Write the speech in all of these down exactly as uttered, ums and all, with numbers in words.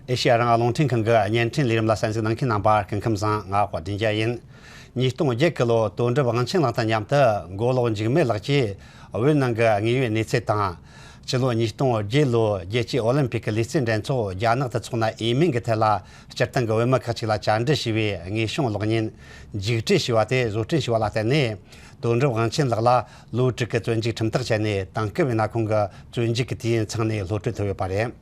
ཨེ་ཤེ་ཡ་རང་དབང་རླུང་འཕྲིན་ཁང་གི་བརྙན་འཕྲིན་ལས་རིམ་ལ་གསན་གཟིགས་གནང་མཁན་རྣམ་པ་སྐུ་ཁམས་བཟང་། ང་དཔལ་ལྡན་རྒྱལ་ཡིན། ཉིས་སྟོང་བརྒྱད་གི་ལོ་དོན་གྲུབ་དབང་ཆེན་ལགས་དང་མཉམ་དུ་མགོ་ལོག་འཇིགས་མེད་ལགས་ཀྱིས་བོད་ནང་གི་དངོས་ཡོད་གནས་ཚུལ་དང་། ཕྱི་ལོ་ཉིས་སྟོང་བརྒྱད་ལོའི་རྒྱལ་སྤྱིའི་ཨོ་ལིམ་པིག་གི་ལུས་རྩལ་འགྲན་ཚོགས་རྒྱ་ནག་ཏུ་འཚོགས་ན་འོས་མིན་གྱི་ཐད་ལ་སྤྱིར་བཏང་གི་བོད་མི་ཁག་ཅིག་ལ་བཅར་འདྲི་ཞུས་པའི་དངོས་བྱུང་གློག་བརྙན་མཇུག་སྒྲིལ་ཞེས་པ་དེ་བཟོ་སྐྲུན་བྱས་པ་ལ་བརྟེན་ནས། དོན་གྲུབ་དབང་ཆེན་ལགས་ལ་ལོ་དྲུག་གི་བཙོན་འཇུག་ཁྲིམས་ཐག་བཅད་ནས། དེང་སྐབས་ཡིན་ན་ཁོང་གི་བཙོན་འཇུག་གི་དུས་ཡུན་ཚང་ནས་གློད་གྲོལ་ཐུབ་ཡོད་པ་རེད།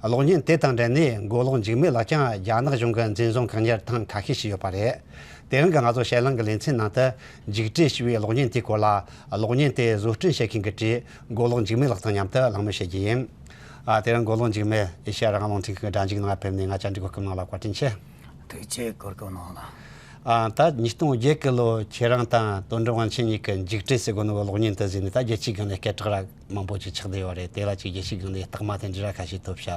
གློག་བརྙན་དེ་དང་འབྲེལ་ནས་མགོ་ལོག་འཇིགས་མེད་ལགས་ཀྱང་རྒྱ་ནག་གཞུང་གི་འཛིན་བཟུང་བཀག་ཉར་ཐེངས་ཁ་ཤས་བྱས་ཡོད་པ་རེད། དེ་རིང་གི་ང་ཚོ་ཞལ་ལུང་གི་ལེ་ཚན་ནང་དུ་མཇུག་སྒྲིལ་ཞེས་པའི་གློག་བརྙན་དེའི་སྐོར་ལ། གློག་བརྙན་དེ་བཟོ་སྐྲུན་བྱེད་མཁན་གྱི་གྲས་མགོ་ལོག་འཇིགས་མེད་ལགས་དང་མཉམ་དུ་གླེང་མོལ་བྱེད་རྒྱུ་ཡིན། ཨ། དེ་རིང་མགོ་ལོག་འཇིགས་མེད་ཨེ་ཤེ་ཡ་རང་དབང་རླུང་འཕྲིན་ཁང་གི་སྒྲ་འཇུག་ནང་ཕེབས་ནས་ང་བཅར་འདྲིའི་གོ་སྐབས་གནང་བ་ལ་བཀའ་དྲིན་ཆེ། ཐུགས་རྗེ་ཆེ། གོ་སྐབས་གནང་བ་ལ། ཨ། ད་ཉིས་སྟོང་བརྒྱད་གི་ལོ་ཁྱེད་རང་དང་དོན་གྲུབ་དབང་ཆེན་གཉིས་ཀྱི་མཇུག་སྒྲིལ་ཟེར་གོ་ནོ་གློག་བརྙན་དེ་གཟིགས་ནས་ད་རྒྱལ་སྤྱིའི་སྒང་ནས་སྐད་གྲགས་ར་མང་པོ་ཅིག་ཆགས་བསྡད་ཡོད་རེད། དེ་ལ་ཅིག་རྒྱལ་སྤྱིའི་སྒང་ནས་རྟགས་མ་དེ་འདྲ་ར་ཁ་ཤས་ཐོབ་ཤག་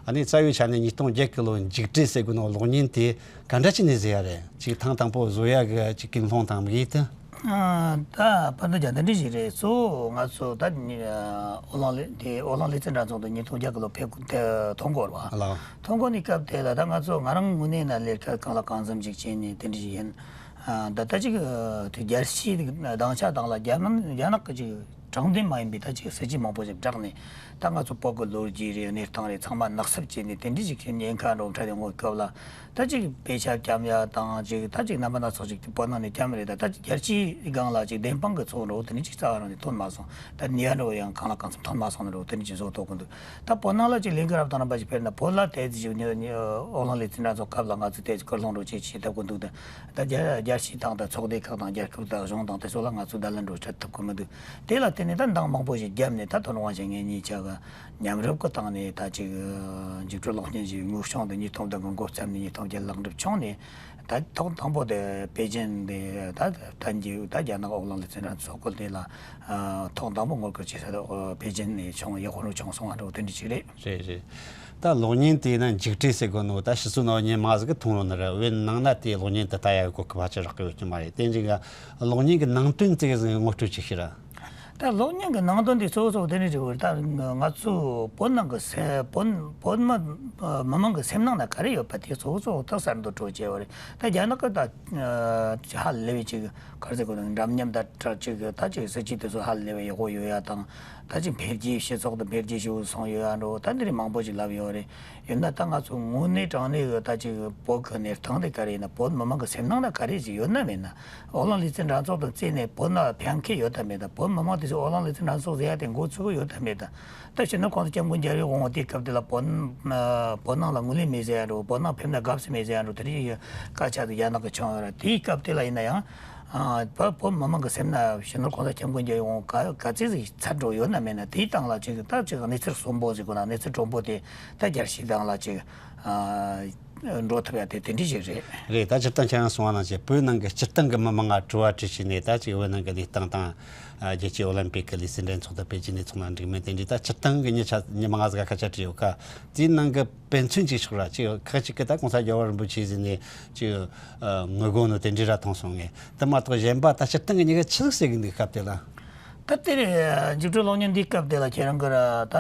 ཨ་ནི་རྩ་བའི་ཆ་ནས་ཉིས་སྟོང་བརྒྱད་གི་ལོ་མཇུག་སྒྲིལ་ཟེར་གོ་ནོ་གློག་བརྙན་དེ་ག་འདྲ་ཅིག་ནས་བཟོས་ཡ་རེད། ཅིག་ཐེངས་དང་པོ་བཟོ་ཡ་གི་ཅིག་ཀུན་སློང་དང་དམིགས་ཡུལ་དེ། ཨ། ད་བར་དུ་རྒྱ་འདི་འདྲ་ཞིག་རེད། གཙོ་བོ་ང་ཚོ་ད་ནི་ཨོ་གླིང་ལི་དེ་ཨོ་གླིང་ལུས་རྩལ་འགྲན་ཚོགས་དུ་ཉིས་སྟོང་བརྒྱད་གི་ལོ་ཕེབས་དེ་ཐོན་གོ་ར་བ། ལགས། ཐོན་གོ་ནི་སྐབས་དེ་ལ་ད་ང་ཚོ་ང་རང་དངོས་གནས་ན་ལས་ཀ་གང་ལ་གང་འཚམ་ཞིག་བྱས་ནས་དེ་འདྲ་ཞིག་ཡིན། ཨ། ད་ལྟ་ཅིག་དེ་རྒྱལ་སྤྱིའི་སྡིངས་ཆ་སྟེང་ལ་རྒྱ་ནག་རྒྱ་ནག་གི་ཅིག་དྲང་བདེན་མ་ཡིན་པའི་ད་ཅིག་སྲིད་ཇུས་མང་པོ་ཞིག་བསྒྲགས་ནས། ད་ང་ཚོ་བོད་ཀྱི་ལོ་རྒྱུས་རེད། གནས་སྟངས་རེད། ཚང་མ་ནག་སུབ་བྱས་ནས་དེ་འདྲ་ཞིག་གི་ཉེན་ཁ་འགྲོ་འཕྲལ་དེ་ངོ་སྐབས་ལ། ད་ཅིག་དཔེ་ཆ་བཀྲམ་ཡ་དང་ཅིག་ད་ཅིག་རྣམ་པ་སྣ་ཚོགས་ཅིག་དེ་བོད་ནང་ནས་བཀྲམ་རེད། ད་ད་ཅིག་རྒྱལ་སྤྱིའི་སྒང་ལ་ཅིག་བདེན་དཔང་གི་ཚོགས་འགྲོ་དེ་འདྲ་ཅིག་རྩ་བ་རང་ནས་ཐོན་མ་སོང་། ད་ནི་ཡ་འགྲོ་ཡང་གང་ལ་གང་འཚམ་ཐོན་མ་སོང་ནི་འགྲོ་དེ་འདྲ་ཅིག་བཟོ་ཐུབ་ཀྱི་འདུག་ད་བོད་ནང་ལ་ཅིག་ལས་འགུལ་རབ་དང་རིམ་པ་ཅིག་འཕེལ་ན། བོད་ལ་དེ་ཅིག་ཨོ་གླིང་ལུས་རྩལ་འགྲན་ཚོགས་སྐབས་ལ་ང་ཚོ་དེ་ཅིག་སྐུལ་སློང་འགྲོ་ཅིག་བྱེད་ཐུབ་ཀྱི་འདུག་ད་ད་རྒྱལ་རྒྱལ་སྤྱིའི་སྟེང་དུ་ཚོགས་སྡེ་ཁག་དང་རྒྱལ་ཁབ་དང་གཞུང་དང་དེ་ཚོ་ལ་ང་ཚོ་བརྡ་ལན་འགྲོ་འཕྲོད་ཐུབ་ཀྱི་མི་འདུག་དེ་ལ་བརྟེན་ནས་ད་འདང་མང་པོ་ཞིག་བརྒྱབ་ནས། ད་དོན་དབང་ཞིག་ངེད་གཉིས་ཆ་གི་མཉམ་རུབ་ཀྱི་སྟེང་ནས་ད་ཅིག་འཇིགས་སྐྲག་གློག་བརྙན་ཞིག་དངོས་བྱུང་དུ་ཉིས་སྟོང་དང་གི་འགོ་བརྩམས་ནས་ཉིས་སྟོང་བརྒྱད་ལེགས་འགྲུབ་བྱུང་ནས། ད་ཐོག་དང་པོ་དེ་པེ་ཅིན་དེ་ད་ཐན་གྱི་ད་རྒྱ་ནག་ཨོ་གླིང་ལུས་རྩལ་འགྲན་ཚོགས་སྐོར་དེ་ལ་ཐོག་དང་པོ་ངོ་རྒོལ་བྱེད་ས་དེ་པེ་ཅིན་ནས་བྱུང་། ཡག་པོ་རུ་བྱུང་སོང་བ་འགྲོ་དེ་འདྲ་ཅིག་རེད། རེད་རེད། ད་གློག་བརྙན་དེ་ན་མཇུག་སྒྲིལ་ཟེར་གོ་ནོ་ད་ཕྱི་ཚོ་ནང་མྱི་མང་ཟིག་གི་མཐོང་རོགས་ནི་རེད། འོན་ནང་ན་དེ་གློག་བརྙན་དེ་ལྟ་ཡ་གི་གོ་སྐབས་ཧ་ཅང་རག་གི་ཡོད་ཀྱི་མ་རེད། དེ་འདྲའི་གློག་བརྙན་གི་ནང་དོན་དེ་ཟིག་ངོ་སྤྲོད་ཅིག་ཤེས་ར། ད་གློག་བརྙན་གི་ནང་དོན་དེ་གཙོ་བོ་གཙོ་བོ་དེ་ནི་རེད། ད་ང་ཚོ་བོད་ནང་གི་སེ་བོད་བོད་མི་མི་མང་གི་སེམས་ནང་ན་ག་རེ་ཡོད་པ་དེ་གཙོ་བོ་གཙོ་བོ་ད་གསར་འདོན་སྤྲོད་བྱས་པ་རེད། ད་རྒྱ་ནག་གི་ད་ཧ་ལས་པའི་ཅིག་ག་རེ་ཟེར་དགོས་ན། འདྲ་མཉམ་དང་ཁྲ་ཅིག་ད་ཅིག་སྲིད་ཇུས་དེ་ཚོ་ཧ་ལས་པའི་ཡག་པོ་ཡོད་ཡ་དང་། ད་ཅིག་འཕེལ་རྒྱས་སྤྱི་ཚོགས་དང་འཕེལ་རྒྱས་ཞེ་པོ་སོང་ཡོད་ཡ་འགྲོ། ད་འདི་རིགས་མང་པོ་ཞིག་ལབ་ཡོད་རེད། ཡིན་ན་ད་ང་ཚོ་དངོས་གནས་དྲང་གནས་ཀྱི་ད་ཅིག་བོད་ཀྱི་གནས་སྟངས་དེ་ག་རེ་ཡིན་ན། བོད་མི་མང་གི་སེམས་ནང་ན་ག་རེ་ཞིག་ཡོད་ན་མེད་ན། ཨོ་གླིང་ལུས་རྩལ་འགྲན་ཚོགས་དང་བརྩིས་ནས་བོད་ནང་ཕན་ཁེ་ཡོད་དམ་མེད་དམ། བོད་མི་མང་དེ་ཚོས་ཨོ་གླིང་ལུས་རྩལ་འགྲན་ཚོགས་ཟེར་ཡ་དེ་མགོ་ཚོས་ཀྱི་ཡོད་དམ་མེད་དམ། ད་སྤྱིར་ན་༸གོང་ས་༸སྐྱབས་མགོན་རྒྱལ་བའི་དབང་པོ་དེའི་སྐབས་དེ་ལ་བོད་བོད་ནང་ལ་ངོས་ལེན་མེད་ཟེར་ཡ་འགྲོ། བོད་ནང་ཕེབས་ན་དགའ་བསུ་མེད་ཟེར་ཡ་འགྲོ། དེ་རིགས་ཀྱི་སྐད་ཆ་དེ་རྒྱ་ནག་གི་བྱུང་ཡོད་ར། དེའི་སྐབས་དེ་ལ་ཡིན་ན་ཡང་། ཨ། བོད་བོད་མི་མང་གི་སེམས་ན་སྤྱི་ནོར་༸གོང་ས་༸སྐྱབས་མགོན་རྒྱལ་བའི་དབང་པོ་ག་ག་ཚད་ཅིག་ཚད་འགྲོ་ཡོད་ན་མེད་ན། དེའི་སྟེང་ལ་ཅིག་ད་ཅིག་གནས་ཚུལ་གསོན་པོ་ཟེར་དགོས་ན། གནས་ཚུལ་གྲུང་པོ་དེ་ད་རྒྱལ་སྤྱིའི་སྟེང་ལ་ཅིག་ཨ་འགྲོ་ཐུབ་ཡ་དེ་དེ་འདྲ་ཞིག་རེད། རེད། ད་སྤྱིར་བཏང་ཁྱེད་རང་གསུངས་པ་ནང་བཞིན་བོད་ནང་གི་སྤྱིར་བཏང་གི་མི་མང་ང་དྲི་བ་དྲིས་བྱས་ནས། ད་ཅིག་བོད་ནང་གི་གནས་སྟངས་དང་། ཨ། རྒྱལ་སྤྱིའི་ཨོ་ལིམ་པིག་གི་ལུས་རྩལ་འགྲན་ཚོགས་དང་པེ་ཅིན་ནས་ཚོགས་ན་འགྲིག་མིན་དེ་འདྲའི་ད་སྤྱིར་བཏང་གི་མྱི་ཆ་མྱི་མང་ང་ཟིག་ག་སྐད་ཆ་དྲིས་ཡོད་ཀ། དེའི་ནང་གི་དཔེ་མཚོན་ཅིག་ཤོད་ར། ཅིག་ཁ་ཅིག་གིས་ད་༸གོང་ས་རྒྱལ་བ་རིན་པོ་ཆེ་ཟེར་ནས་ཅིག་ཨ་ངུ་དགོས་ནོ་དེ་འདྲ་ར་མཐོང་སོང་ངས། དེ་མ་གཏོགས་གཞན་པ་ད་སྤྱིར་བཏང་གི་མྱི་གིས་ཆི་ཟིག་ཟེར་གི་འདུག་སྐབས་དེ་ལ། ད་དེ་རེད། འཇིགས་སྐྲག་གློག་བརྙན་འདིའི་སྐབས་དེ་ལ་ཁྱེད་རང་གིས་ར་ད་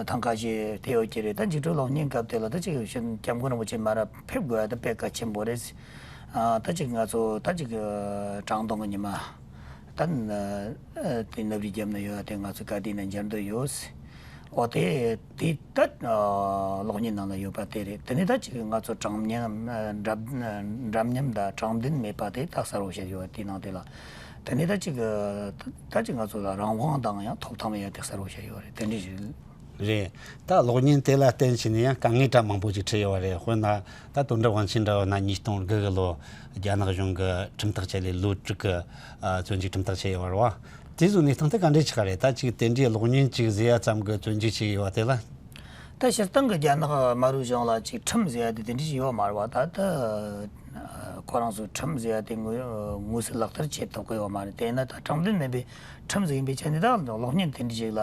ཐེངས་ཁ་ཤས་དེ་ཡོད་ཀྱི་རེད། ད་འཇིགས་སྐྲག་གློག་བརྙན་སྐབས་དེ་ལ་ད་ཅིག་སྤྱིར་༸སྐྱབས་མགོན་རིན་པོ་ཆེ་མར་ར་ཕེབས་དགོས་ཡ་ད་དཔེ་གལ་ཆེན་པོ་རེད། ཨ། ད་ཅིག་ང་ཚོ་ད་ཅིག་དྲང་སྡོང་གི་ཉི་མ། ད་ཨ་དེ་ནུབ་རིའི་རྒྱབ་ན་ཡོད་ཡ་དེ་ང་ཚོ་ག་དུས་ནས་མཇལ་འདོད་ཡོད། ཨོ་དེ་དེ་ད་ཨ་གློག་བརྙན་ནང་ལ་ཡོད་པ་དེ་རེད། དེ་ནས་ད་ཅིག་ང་ཚོ་དྲང་མཉམ་ཨ་འདྲ་འདྲ་མཉམ་དང་དྲང་བདེན་མེད་པ་དེ་ད་གསལ་པོ་བཤད་ཡོད་པ་དེའི་ནང་དེ་ལ། དེ་ནས་ད་ཅིག་ད་ཅིག་ང་ཚོ་ལ་རང་དབང་དང་ཡང་ཐོབ་ཐང་མེད་ཡ་དེ་གསལ་པོ་བཤད་ཡོད་རེད། དེ་འདྲ་ཞིག་རེད། རེད། ད་གློག་བརྙན་དེ་ལ་བརྟེན་བྱས་ནས་ཡང་དཀའ་ངལ་འདྲ་མང་པོ་ཅིག་འཕྲད་ཡོད་པ་རེད། དཔེར་ན་ད་དོན་གྲུབ་དབང་ཆེན་འདྲ་བོ་ན་ཉིས་སྟོང་དགུ་གི་ལོ་རྒྱ་ནག་གཞུང་གི་ཁྲིམས་ཐག་བཅད་ལས་ལོ་དྲུག་གི་ཨ་བཙོན་འཇུག་ཁྲིམས་ཐག་བཅད་ཡོད་པ་རེད་བ། དེ་ཚོ་གནས་སྟངས་དེ་ག་འདྲས་ཆགས་རེད། ད་ཅིག་དེ་འདྲའི་གློག་བརྙན་ཅིག་བཟོས་ཡ་ཙམ་གི་བཙོན་འཇུག་བྱས་ཡོད་པ་དེ་ལ། ད་སྤྱིར་བཏང་གི་རྒྱ་ནག་དམར་པོའི་གཞུང་ལ་ཅིག་ཁྲིམས་ཟེར་ཡ་དེ་དེ་འདྲ་ཞིག་ཡོད་མ་རེད་བ། ད་ལྟ་ཁོ་རང་ཚོའི་ཁྲིམས་ཟེར་ཡ་དེ་དངོས་དངོས་སུ་ལག་བསྟར་བྱེད་ཐུབ་ཀྱི་ཡོད་མ་རེད། དེས་ན་ད་དྲང་བདེན་མིན་པའི་ཁྲིམས་ཟིག་ཡིན་པའི་ཆ་ནས་ད་གློག་བརྙན་དེ་འདྲ་ཞིག་ལ་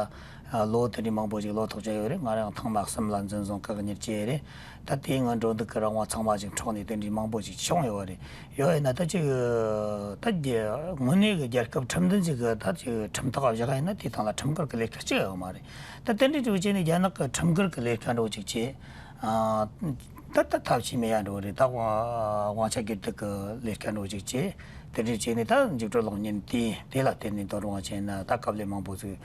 ལོ་དེ་འདྲའི་མང་པོ་ཞིག་ལོ་ཐོག་བཅད་ཡོད་རེད། ང་རང་ཐེངས་མ་གསུམ་ལ་འཛིན་བཟུང་བཀག་ཉར་བྱས་རེད། ད་དེའི་སྔོན་འགྲོ་འདུག་གི་རང་དབང་ཚང་མ་ཞིག་འཕྲོག་ནས་དེ་འདྲའི་མང་པོ་ཞིག་བྱུང་ཡོད་རེད། ཡོད་ཡིན་ན་ད་ཅིག་ད་རྒྱ་དངོས་གནས་ཀྱི་རྒྱལ་ཁབ་ཁྲིམས་མཐུན་ཞིག་གི་ད་ཅིག་ཁྲིམས་ཐག་བཞག་ཡིན་ན་དེའི་སྟེང་ལ་ཁྲིམས་འགལ་གྱི་ལས་ཀ་ཅི་ཡང་ཡོད་མ་རེད། ད་དེ་འདྲའི་འགྲོ་བྱས་ནས་རྒྱ་ནག་གི་ཁྲིམས་འགལ་གྱི་ལས་ཀ་འགྲོ་ཅིག་བྱས། ཨ། ད་ད་ཐབས་ཤེས་མེད་ཡ་འགྲོ་རེད། ད་དབང་དབང་ཆ་སྒེར་སྡུག་གི་ལས་ཀ་འགྲོ་ཅིག་བྱས། དེ་འདྲ་བྱས་ནས་ད་འཇིགས་སྐྲག་གློག་བརྙན་དེ་དེ་ལ་བརྟེན་ནས་དོ་རུང་བྱས་ན་ད་དཀའ་ལས་མང་པོ་ཟིག་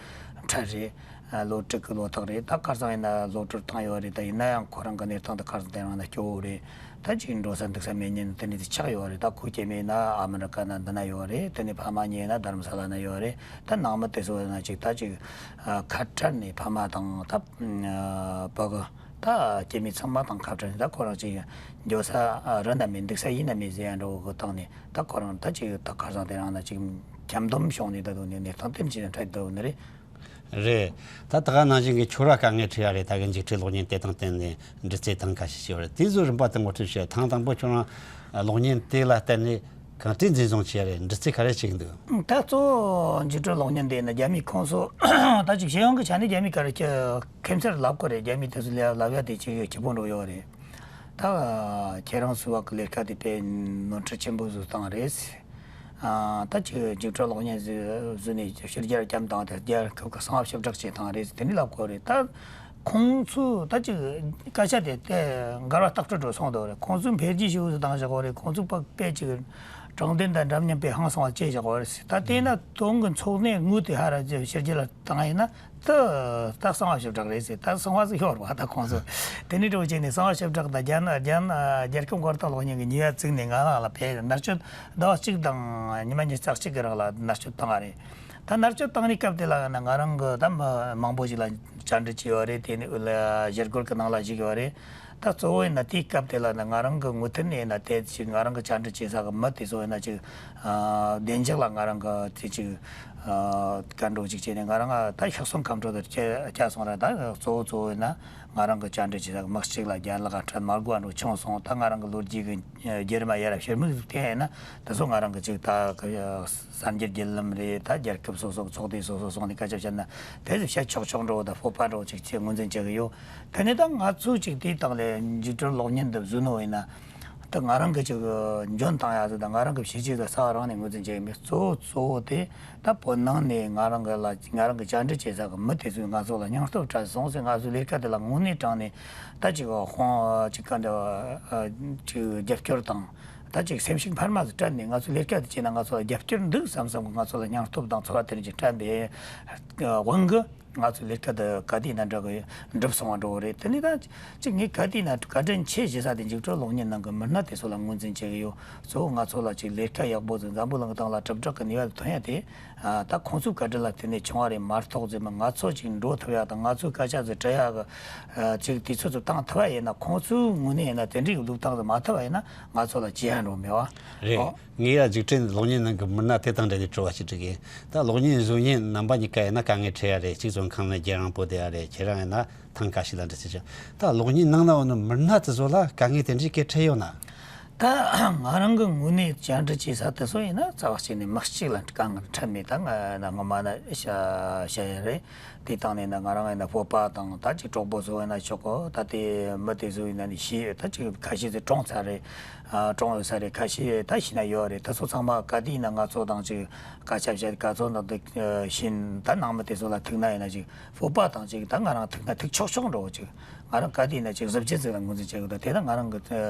འཕྲད་རེད། ཨ། ལོ་དྲུག་གི་ལོ་ཐག་རེད། ད་ཁ་སང་ཡིན་ན་གློད་བཀྲོལ་བཏང་ཡོད་རེད། ད་ཡིན་ན་ཡང་ཁོ་རང་གི་གནས་སྟངས་དེ་ཁ་སང་དེ་རིང་ན་སྐྱོ་བོ་རེད། ད་ཅིག་འགྲོ་ས་འདུག་ས་མེད་ཉིན་དེ་འདྲ་དེ་ཆགས་ཡོད་རེད། ད་ཁོ་སྐྱེས་མ་ཡིན་ན་ཨ་མི་རི་ཀ་ན་འདི་ན་ཡོད་རེད། དེ་ནས་ཕ་མ་གཉིས་ཡིན་ན་དྷ་རམ་ས་ལ་ན་ཡོད་རེད། ད་ནང་མི་དེ་ཚོ་ཡིན་ན་ཅིག་ད་ཅིག་ཨ། ཁ་བྲལ་ནས་ཕ་མ་དང་ད་ཨ། བུ་གི་ད་སྐྱེས་མ་ཚང་མ་དང་ཁ་བྲལ་ནས་ད་ཁོ་རང་ཅིག་འགྱོ་ས་ཨ། རི་ན་མེད། འདུག་ས་ཡིན་ན་མེད་ཟེར་ཡ་འགྲོ་གི་བཏང་ནས་ད་ཁོ་རང་ད་ཅིག་ད་ཁ་སང་དེ་རིང་ན་ཅིག་འཁྱམ་སྡོམ་བྱུང་ནས་ད་དུང་ནས་གནས་སྟངས་དེ་འདྲ་ཞིག་འཕྲད་འདུག་ནི་རེད། རེད། ད་ད་ག་ནང་བཞིན་གྱི་ཁྱོད་ར་དཀའ་ངལ་འཕྲད་ཡ་རེད། ད་གི་འཇིགས་སྐྲག་གློག་བརྙན་དེ་དང་བསྟུན་ནས་འདྲི་རྩད་ཐེངས་ཁ་ཤས་བྱས་པ་རེད། དེ་ཚོ་རིམ་པ་དང་ངོ་སྤྲོད་བྱས། ཐེངས་དང་པོ་ཁྱོད་རང་གློག་བརྙན་དེ་ལ་བརྟེན་ནས་གང་འདྲ་འཛིན་བཟུང་བྱས་ཡ་རེད། འདྲི་རྩད་ག་རེ་བྱེད་ཀྱི་འདུག་ད་གཙོ་བོ་འཇིགས་སྐྲག་གློག་བརྙན་དེ་ནི་རྒྱ་མི་ཁོང་ཚོ་ད་ཅིག་ཤེས་ཡོན་གྱི་ཆ་ནས་རྒྱ་མི་ག་རེ་ཁྱེད་ཁྱིམ་མཚེས་ལབ་དགོས་རེད། རྒྱ་མི་དེ་ཚོ་ལས་ལབ་ཡ་དེ་ཅིག་སྐྱིད་པོ་འགྲོ་ཡོད་རེད། ད་ཁྱེད་རང་ཚོ་བ་གི་ལས་ཀ་དེ་དཔེ་ནོར་འཁྲུལ་ཆེན་པོ་བཟོ་སྟངས་རེད། ཨ། ད་ཅིག་འཇིགས་སྐྲག་གློག་བརྙན་བཟོས་བཟོས་ནས་ཕྱི་རྒྱལ་བརྒྱབ་བཏང་སྟེ་རྒྱལ་ཁབ་ཀྱི་གསང་བ་ཞིབ་ཕྲ་བྱེད་སྟངས་རེད། དེ་འདྲ་ལབ་དགོས་རེད། ད་ཁོང་ཚོ་ད་ཅིག་སྐད་ཆ་དེ་དེ་འགལ་བ་ལྟག་སྤྲོད་འགྲོ་སོང་འདུག་རེད། ཁོང་ཚོ་འཕེལ་རྒྱས་ཞེ་པོ་ཞིག་བཏང་བཞག་གོ་རེད། ཁོང་ཚོ་དཔེ་དཔེ་ཅིག་དྲང་བདེན་དང་འདྲ་མཉམ་དཔེ་ཧང་སང་བ་བྱས་བཞག་གོ་རེད། ད་དེས་ན་དོན་གྱི་འཚོ་གནས་དངོས་དེ་ཧ་ར་ཅིག་ཕྱི་རྒྱལ་ལ་བཏང་ཡིན་ན། ད་ད་གསང་བ་ཞིབ་ཕྲ་རེད་ཟེར། ད་གསང་བ་ཟིག་ཤོར་བ་ད་ཁོང་ཚོ་དེ་ནས་འགྲོ་བྱས་ནས་གསང་བ་ཞིབ་ཕྲ་དང་རྒྱ་ནག་རྒྱ་ནག་རྒྱལ་ཁབ་མགོ་རྟགས་གློག་བརྙན་གྱི་ཉེས་པ་བཙུགས་ནས་ང་རང་ལ་ཕེབས། མནར་གཅོད་ཟླ་བ་གཅིག་དང་ཉི་མ་ཉི་ཤུ་རྩ་གཅིག་གི་རིང་ལ་མནར་གཅོད་བཏང་བ་རེད། ད་མནར་གཅོད་བཏང་ནས་སྐབས་དེ་ལ་ཡིན་ན་ང་རང་གི་ད་མི་མང་པོ་ཞིག་ལ་བཅར་འདྲི་བྱས་ཡོད་རེད། དེ་ནས་ཞི་རྒོལ་གྱི་ནང་ལ་ཞུགས་ཡོད་རེད། ད་གཙོ་བོ་ཡིན་ན་དེའི་སྐབས་དེ་ལ་ཡིན་ན་ང་རང་གི་མུ་མཐུད་ནས་ཡིན་ན་དེ་ཞིག་ང་རང་གི་བཅར་འདྲི་བྱེད་ས་གི་མི་དེ་ཚོ་ཡིན་ན་ཅིག་ཨ། བདེ་འཇགས་ལ་ང་རང་གི་དེ་ཅིག་ཨ། བཀའ་འགྲོ་ཅིག་བྱས་ནས་ང་རང་ད་ཤག་སོང་ཁམས་ཁྲོད་དུ་བསྐྱལ་བསྐྱལ་སོང་ར། ད་གཙོ་བོ་གཙོ་བོ་ཡིན་ན་ང་རང་གི་བཅར་འདྲི་བྱེད་ས་མི་གཅིག་ལ་རྒྱ་ལག་ཁྲལ་མ་དགོས་འགྲོ་བྱུང་སོང་། ད་ང་རང་གི་ལོ་རྒྱུས་ཀྱི་རྒྱུད་རིམ་ཡར་ར་ཕྱིར་མིག་ཟིག་བལྟས་ཡིན་ན་དེ་ཚོ་ང་རང་གི་ཅིག་ད་གསར་འགྱུར་བརྒྱུད་ལམ་རེད། ད་རྒྱལ་ཁབ་སོ་སོ་ཚོགས་སྡེ་སོ་སོ་སོང་ནས་སྐད་ཆ་བཤད་ན་དེ་ཚོ་བཤད་ཆོག་ཆོག་འགྲོ། ད་སྤོབས་པ་འགྲོ་ཅིག་ཅེས་ངོས་འཛིན་བྱེད་ཀྱི་ཡོད། དེ་ནས་ད་ང་ཚོ་ཅིག་དེའི་སྟེང་ལ་འཇིགས་སྐྲག་གློག་བརྙན་འདི་བཟོས་ནོ་ཡིན་ན། ད་ང་རང་གི་ཅིག་འཇོན་ཐང་ཡག་ཟིག་དང་ང་རང་གི་བྱས་རྗེས་ལ་རྩ་བ་རང་ནས་ངོས་འཛིན་བྱེད་ཀྱི་མེད། གཙོ་བོ་གཙོ་བོ་དེ་ད་བོད་ནང་ནས་ང་རང་གི་ལ་ང་རང་གི་བཅར་འདྲི་བྱེད་ས་གི་མི་དེ་ཚོས་ང་ཚོ་ལ་སྙིང་སྟོབས་སྤྲད་སོང་ཟེར། ང་ཚོའི་ལས་ཀ་དེ་ལ་དངོས་གནས་དྲང་ནས་ད་ཅིག་དཔུང་ཅིག་ག་འདྲ་ཅིག་རྒྱབ་སྐྱོར་དང་། ད་ཅིག་སེམས་ཤུགས་འཕར་མ་ཟིག་སྤྲད་ནས་ང་ཚོའི་ལས་ཀ་དེ་བྱས་ན་ང་ཚོ་ལ་རྒྱབ་སྐྱོར་འདུག་བསམ་བསམ་གི་ང་ཚོ་ལ་སྙིང་སྟོབས་དང་ཚོར་བ་དེ་འདྲ་ཅིག་སྤྲད་པའི་དབང་གིས། ང་ཚོའི་ལས་ཀ་འདི་ག་དུས་ན་འགྲུབ་གི་འགྲུབ་སོང་བ་འགྲོ་གི་རེད། དེ་ནས་ད་ཅིག་ངས་ག་དུས་ན་བཀའ་དྲིན་ཆེ་ཞུ་ས་དེ་འཇིགས་སྐྲག་གློག་བརྙན་ནང་གི་མི་སྣ་དེ་ཚོ་ལ་ངོས་འཛིན་བྱེད་ཀྱི་ཡོད། གཙོ་བོ་ང་ཚོ་ལ་ཅིག་ལས་ཀ་ཡག་པོ་ཟིག་འཛམ་བུ་གླིང་སྟེང་ལ་དྲིལ་བསྒྲགས་ཀྱི་ནུས་པ་ཐོན་ཡ་དེ། ཨ། ད་ཁོང་ཚོའི་བཀའ་དྲིན་ལ་བརྟེན་ནས་བྱུང་བ་རེད་མ་གཏོགས་ཟེར་མ། ང་ཚོ་ཅིག་འགྲོ་ཐུབ་ཡ་དང་ང་ཚོའི་སྐད་ཆ་ཟིག་དྲི་ཡ་གི་ཨ། ཅིག་དུས་ཚོད་ཚོ་བཏང་ཐུབ་པ་ཡིན་ན། ཁོང་ཚོའི་ངོས་ནས་ཡིན་ན་དེ་འདྲའི་ལུགས་སྟངས་ཟིག་མ་ཐུབ་པ་ཡིན་ན་ང་ཚོ་ལ་ཇེ་ཡང་འགྲོ་མེད་བ། རེད། ཨོ། ངས་ཡ་འཇིགས་སྐྲག་གློག་བརྙན་ནང་གི་མི་སྣ་དེ་དང་འབྲེལ་ཏེ་དྲི་བ་ཞིག་འདྲི་གི་ཡིན། ད་གློག་བརྙན་བཟོ་མཁན་རྣམ་པ་གཉིས་ཀ་ཡིན་ན་དཀའ་ངལ་འཕྲད་ཡ་རེད། གཅིག་བཙོན་ཁང་ནས་རྒྱལ་རིང་པོ་བསྡད་ཡ་རེད། ཁྱེད་རང་ཡིན་ན་ཐེངས་ཁ་ཤས་ལ་འདྲི་རྩད་བྱས། ད་གློག་བརྙན་ནང་ན་ཡོད་ནི་མི་སྣ་དེ་ཚོ་ལ་དཀའ་ངལ་དེ་འདྲའི་སྐད་འཕྲད་ཡོད་ན། ད་ང་རང་གི་ངོས་ནས་བཅར་འདྲི་བྱེད་ས་དེ་ཚོ་ཡིན་ན་རྩ་བ་གཅིག་ནས་མི་གཅིག་ལ་དཀའ་ངལ་འཕྲད་མེད། ད་ང་ན་ངོ་མ་ན་བཤད་བཤད་ཡ་རེད། དེ་དང་ནས་ན་ང་རང་ཡིན་ན་སྤོབས་པ་དང་ད་ཅིག་གྲོགས་པོ་ཚོ་ཡིན་ན་ཆོག་གོ། ད་དེ་མི་དེ་ཚོ་ཡིན་ན་ནི་ཤེས་ད་ཅིག་ཁ་ཤས་ཚོ་གྲོངས་ཚར་རེད། ཨ། གྲོངས་ཡོད་ས་རེད། ཁ་ཤས་ད་ཤི་ན་ཡོད་རེད། ད་ཚོ་ཚང་མ་ག་དུས་ཡིན་ན་ང་ཚོ་དང་ཅིག་སྐད་ཆ་བཤད་ག་ཚོད་ན་འདུག་ཤེས། ད་ནང་མི་དེ་ཚོ་ལ་ཐུག་ན་ཡིན་ན་ཅིག་སྤོབས་པ་དང་ཅིག་ད་ང་རང་ཐུག་ན་ཐུག་ཆོག་ཆོག་འགྲོ་ཅིག་ང་རང་ག་དུས་ཡིན་ན་ཅིག་གཟི་བརྗིད་ཟིག་ལ་ངོས་འཛིན་བྱེད་དགོས། ད་དེ་ད་ང་རང་གི་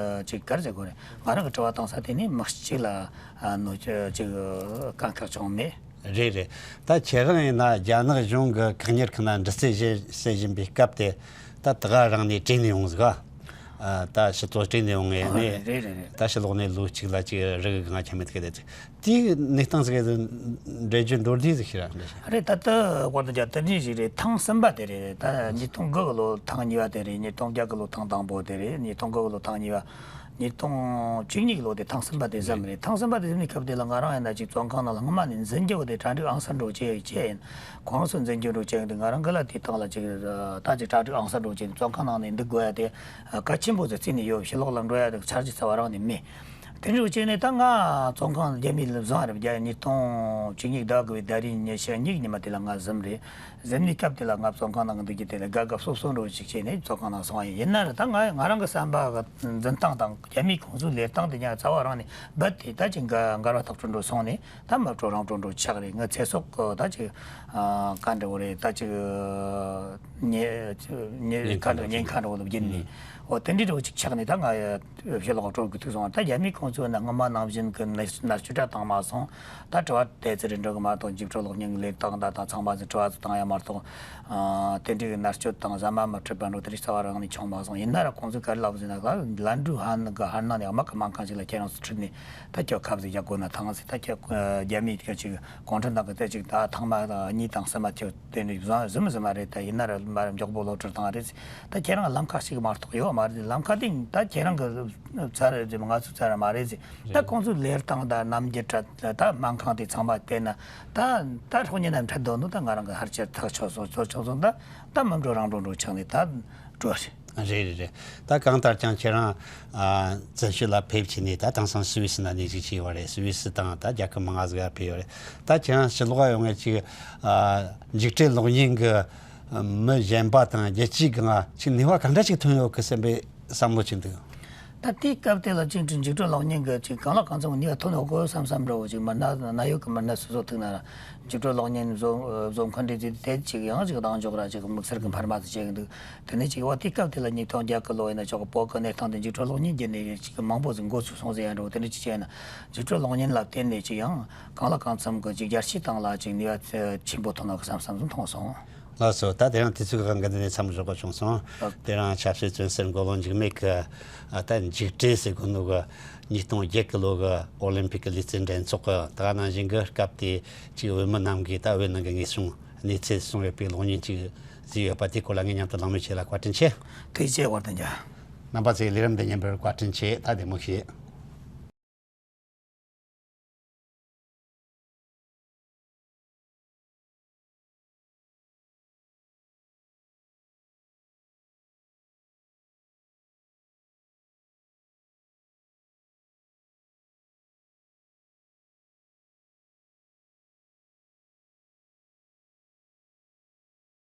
ཅིག་ག་རེ་བྱེད་དགོས་རེད། ང་རང་གི་དྲི་བ་བཏང་ས་དེ་ནི་མི་གཅིག་ལ་ནོ་ཅིག་དཀའ་ཁག་བྱུང་མེད། རེད་རེད། ད་ཁྱེད་རང་ཡིན་ན་རྒྱ་ནག་གཞུང་གི་བཀག་ཉར་ཁང་ན་འདྲི་རྩད་བྱེད་བྱེད་བཞིན་པའི་སྐབས་དེ། ད་ད་ག་རང་ནས་དྲན་ནས་ཡོང་ཟིག་ཨ། ད་ཕྱི་ཚོ་དྲན་ནས་ཡོང་ངེས་ནས། རེད་རེད་རེད། ད་ཕྱི་ལོགས་ནས་ལོ་གཅིག་ལ་ཅིག་རི་གི་ང་ཆ་མེད་གི་དེ་ཅིག་དེའི་གནས་སྟངས་ཟིག་གི་འགྲེལ་བརྗོད་མདོར་བསྡུས་ཟིག་ཤེས་ར་འདྲ་ཞིག་རེད། ད་ལྟ་དབང་དུ་བྱ་དེ་འདྲ་ཞིག་རེད། ཐེངས་གསུམ་པ་དེ་རེད། ད་ཉིས་སྟོང་དགུ་གི་ལོ་ཐེངས་གཉིས་པ་དེ་རེད། ཉིས་སྟོང་བརྒྱད་གི་ལོ་ཐེངས་དང་པོ་དེ་རེད། ཉིས་སྟོང་དགུ་གི་ལོ་ཐེངས་གཉིས་པ། ཉིས་སྟོང་བཅུ་གཉིས་ལོ་དེ་ཐེངས་གསུམ་པ་དེ་ཙམ་རེད། ཐེངས་གསུམ་པ་དེ་ཙམ་ནས་སྐབས་དེ་ལ་ང་རང་ཡིན་ན་ཅིག་བཙོན་ཁང་ནང་ལ་སྔོན་མ་ནས་འཛིན་རྒྱུ་བོ་དེ་གྲ་སྒྲིག་ཨང་གསར་འགྲོ་བྱས་བྱས་ཡིན། ཁོང་ཚོ་འཛིན་རྒྱུ་འགྲོ་བྱས་ཡིན་དུས་ང་རང་གི་ལ་དེ་དང་ལ་ཅིག་ད་ཅིག་གྲ་སྒྲིག་ཨང་གསར་འགྲོ་བྱས་བཙོན་ཁང་ནང་ནས་འདུག་དགོས་ཡ་དེ་གལ་ཆེན་པོ་ཟིག་བརྩིས་ནས་ཡོད། ཕྱི་ལོགས་ལ་འགྲོ་ཡ་དེ་འཆར་གཞི་རྩ་བ་རང་ནས་མེད། དེ་འདྲ་བྱས་ནས་ད་ང་བཙོན་ཁང་རྒྱ་མིས་བཟུང་བ་རེད། རྒྱ་ཉིས་སྟོང་བཅུ་གཉིས་ཟླ་དགུ་པའི་ཟླ་རེའི་ཉི་ཤུ་གཉིས་ཉི་མ་དེ་ལ་ང་གཟིམས་རེད། གཟིམས་ནས་སྐབས་དེ་ལ་ང་བཙོན་ཁང་ནང་གི་འདུག་རྒྱུ་དེ་ལ་དགའ་དགའ་སོ་སོ་འདྲ་ཞིག་བྱས་ནས་བཙོན་ཁང་ནང་སོང་བ་ཡིན། ཡིན་ན་ར་ད་ང་ང་རང་གི་བསམ་པ་གི་འཛིན་སྟངས་དང་རྒྱ་མིའི་ཁོང་ཚོའི་ལས་སྟངས་དེ་ཉག་རྩ་བ་རང་ནས་རྦད་དེ་ད་ཅིག་འགལ་འགལ་བ་ཐག་ཆོད་འགྲོ་སོང་ནས། ད་མི་སྤྲོ་རང་སྤྲོ་འགྲོ་ཆགས་རེད། ང་ཚེ་སྲོག་གི་ད་ཅིག་ཨ་ག་འདྲ་བོ་རེད། ད་ཅིག་ཉེན་ཉེན་ཉེན་ཁ་ཁ་འདྲ་ཉེན་ཁ་འདྲ་བོ་ལ་བརྒྱུད་ནས། ཨོ་དེ་འདྲའི་འདྲ་བོ་ཅིག་ཆགས་ནས་ད་ང་ཕྱི་ལོགས་སྤྲོ་དགོས་ཐུག་སོང་བ། ད་རྒྱ་མིའི་ཁོང་ཚོས་ན་སྔོན་མ་ནང་བཞིན་གི་མནར་མནར་གཅོད་འདྲ་བཏང་མ་སོང་། ད་དྲི་བ་དེ་ཚོ་རེ་འགྲོ་གི་མ་གཏོགས། འཇིགས་སྤྲོད་གློག་བརྙན་གི་ལས་སྟངས་འདྲ་དང་ཚང་མ་ཚོ་དྲི་བ་ཚོ་བཏང་ཡ་མ་གཏོགས། ཨ་དེ་འདྲའི་གི་མནར་གཅོད་དང་ཟ་མ་མི་འཕྲོད་པ་འདྲ་དེ་འདྲའི་རྩ་བ་རང་ནས་བྱུང་མ་སོང་། ཡིན་ན་ར་ཁོང་ཚོས་ག་རེ་ལབ་ཟེར་ན། ལན་ཀྲུའུ་ཧན་གི་ཧན་ནང་ནས་དམག་གི་སྨན་ཁང་ཞིག་ལ་ཁྱེད་རང་ཚོ་ཁྲིད་ནས་ད་ཁྱོད་ཁབ་ཟིག་རྒྱག་དགོས་ན་ཐང་ཟེར། ད་ཁྱོད་རྒྱ་མིའི་ཁྱོད་ཅིག་གུང་ཁྲན་ཏང་གི་དེ་ཅིག་ད་ཐེངས་མ་གཉིས་དང་གསུམ་མ་ཁྱོད་དེ་འདྲ་བཟང་ཟིན་མི་ཟིན་མ་རེད། ད་ཡིན་ན་ར་མ་ར་མགྱོགས་པོ་གློད་བཀྲོལ་བཏང་རེད། ད་ཁྱེད་རང་ལམ་ཁ་ཞིག་མ་གཏོགས་ཡོད་མ་རེད། ལམ་ཁ་དེ་ད་ཁྱེད་རང་གི་ཚར་རེད། ང་ཚོ་ཚར་ར་མ་རེད་ཟེར། ད་ཁོང་ཚོའི་ལས་སྟངས་དང་རྣམ་འགྱུར་འདྲ། ད་སྨན་ཁང་དེ་ཚང་མ་བལྟས་ན་ད་ད་སྲོག་ཉེན་ནམ་འཕྲད་འདོད་འདུག་ད་ང་རང་གི་ཧར་ཆེར་ཐག་ཆོད་སོང་། ཆོད་ཆོད་སོང་། ད་ད་མི་འགྲོ་རང་འགྲོ་འགྲོ་ཆགས་ནས་ད་འགྲོ་རེད། རེད་རེད་རེད། ད་གང་ལྟར་ཀྱང་ཁྱེད་རང་ཨ་བཙན་བྱོལ་ལ་ཕེབས་བྱས་ནས་ད་དེང་སང་སུད་སི་ནང་གནས་གཟིགས་བྱས་ཡོད་རེད། སུད་སི་དང་ད་རྒྱལ་ཁབ་མང་ང་ཟིག་ལ་ཕེབས་ཡོད་རེད། ད་ཁྱེད་རང་ཕྱི་ལོགས་ཡོང་ངེ་ཅིག་ཨ་འཇིགས་བྲལ་གློག་བརྙན་གི་མི་གཞན་པ་དང་རྒྱལ་སྤྱིའི་སྒང་ཅིག་ནུས་པ་ག་འདྲ་ཞིག་ཐོན་ཡོད་གི་བསམ་པའི་བསམ་བློ་ཅིག་འདུག་ད་དེའི་སྐབས་དེ་ལ་ཅིག་འཇིགས་བྲལ་གློག་བརྙན་གི་ཅིག་གང་ལ་གང་འཚམ་ནུས་པ་ཐོན་ཡོད་གོ་བསམ་བསམ་འདྲ་བོ་ཅིག་མི་སྣ་གནད་ཡོད་གི་མི་སྣ་སོ་སོ་ཐུག་ན་ར། འཇིགས་བྲལ་གློག་བརྙན་བཟོ་བཟོ་མཁན་འདྲ་ཅིག་དེ་ཅིག་ཡང་ཅིག་གདེང་འཇོག་ར་ཅིག་དམིགས་བསལ་གི་འཕར་མ་ཟིག་བྱེད་གི་འདུག་དེ་ནས་ཅིག་བ་དེའི་སྐབས་དེ་ལ་ཉིས་སྟོང་བརྒྱད་གི་ལོ་ཡིན་ན་ཅོག་གི་བོད་གི་གནས་སྟངས་དེ་འཇིགས་བྲལ་གློག་བརྙན་བརྒྱུད་ནས་ཅིག་མང་པོ་ཟིག་འགོ་ཚུགས་སོང་ཟེར་ཡ་འདྲ་བོ་དེ་འདྲ་ཅིག་བྱས་ན། འཇིགས་བྲལ་གློག་བརྙན་ལ་བརྟེན་ནས་ཅིག་ཡང་གང་ལ་གང་འཚམ་གི་ཅིག་རྒྱལ་སྤྱིའི་སྟེང་ལ་ཅིག་ནུས་པ་ཆེན་པོ་ཐོན་ནོ་གི་བསམ་བསམ་ཟིག་མཐོང་སོང་། ལགས་སོ། ད་དེ་རིང་དུས་ཚོད་གང་གི་འདི་ནས་མཚམས་འཇོག་དགོས་བྱུང་སོང་། ལགས། དེ་རིང་ཆབ་སྲིད་བཙོན་ཟུར་མགོ་ལོག་འཇིགས་མེད་ཀྱི་ཨ་ད་འཇིགས་བྲལ་ཟེར་གོ་ནོ་གི་ཉིས་སྟོང་བརྒྱད་གི་ལོ་གི་ཨོ་ལིམ་པིག་གི་ལུས་རྩལ་འགྲན་ཚོགས་གི་ད་ག་ནང་བཞིན་གི་སྐབས་དེ་ཅིག་བོད་མི་རྣམས་ཀྱིས་ད་བོད་ནང་གི་ངེས་བྱུང་གནས་ཚུལ་གསུངས་ཡོད་པའི་གློག་བརྙན་ཅིག་བཟོས་ཡོད་པ་དེ་སྐོར་ལ་ངས་མཉམ་དུ་གླེང་མོལ་བྱས་ལ་བཀའ་དྲིན་ཆེ། ཐུགས་རྗེ་ཆེ། བཀའ་དྲིན་ཆེ། རྣམ་པ་ཚོས་ལས་རིམ་འདི་ཉན་པར་བཀའ་དྲིན་ཆེ། ད་བདེ་མོ་བྱོས།